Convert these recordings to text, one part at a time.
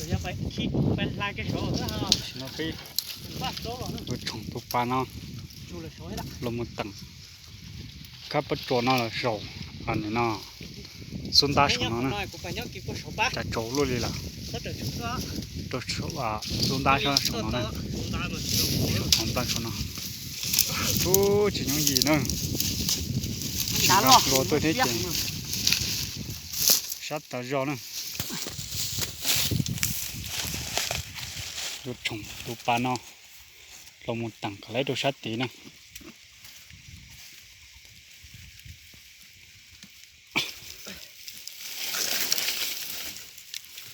Tam sim no peb ua tshooj tus pas no los mus teem khab pob tsuas no los zaum nim no xub ntab saum no na. Cas tsaus luaj li lawm. Rau xub ntab saum no na, saum qhov npleej saum no. Ub, tsis yooj yim na. Tsis nkag hluas tuaj thiab ces sab tas zog na. Yuav tshooj tus pas no los mus teem kom lawv rau sab tid na.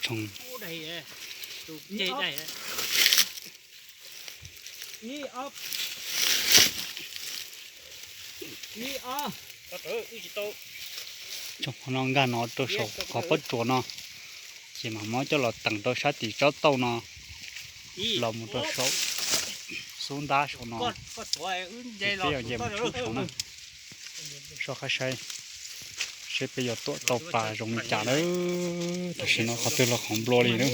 Tshooj Tshooj qhov no nkag no rau saum qhov pob tsuas no, ces mam muab coj los teem rau sab tim tsob tauj no los mus rau saum xub ntab saum no. Ces peb yuav nce mus tshoob saum na, soj qab saib seb peb yuav tuaj tau pas zoo li cas lawm. Tam sim no qhov twg los qhov nplua li na.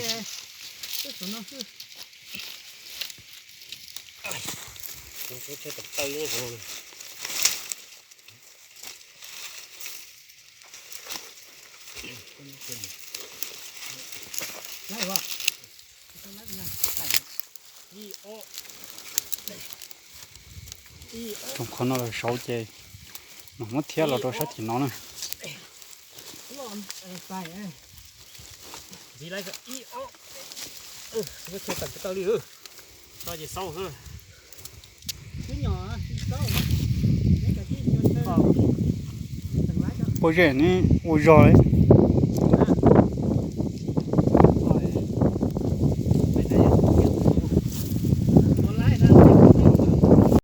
Tshooj qhov no los saud ces mam muab thiab los rau sab tim no na. Pob zeb ne, ua zog li.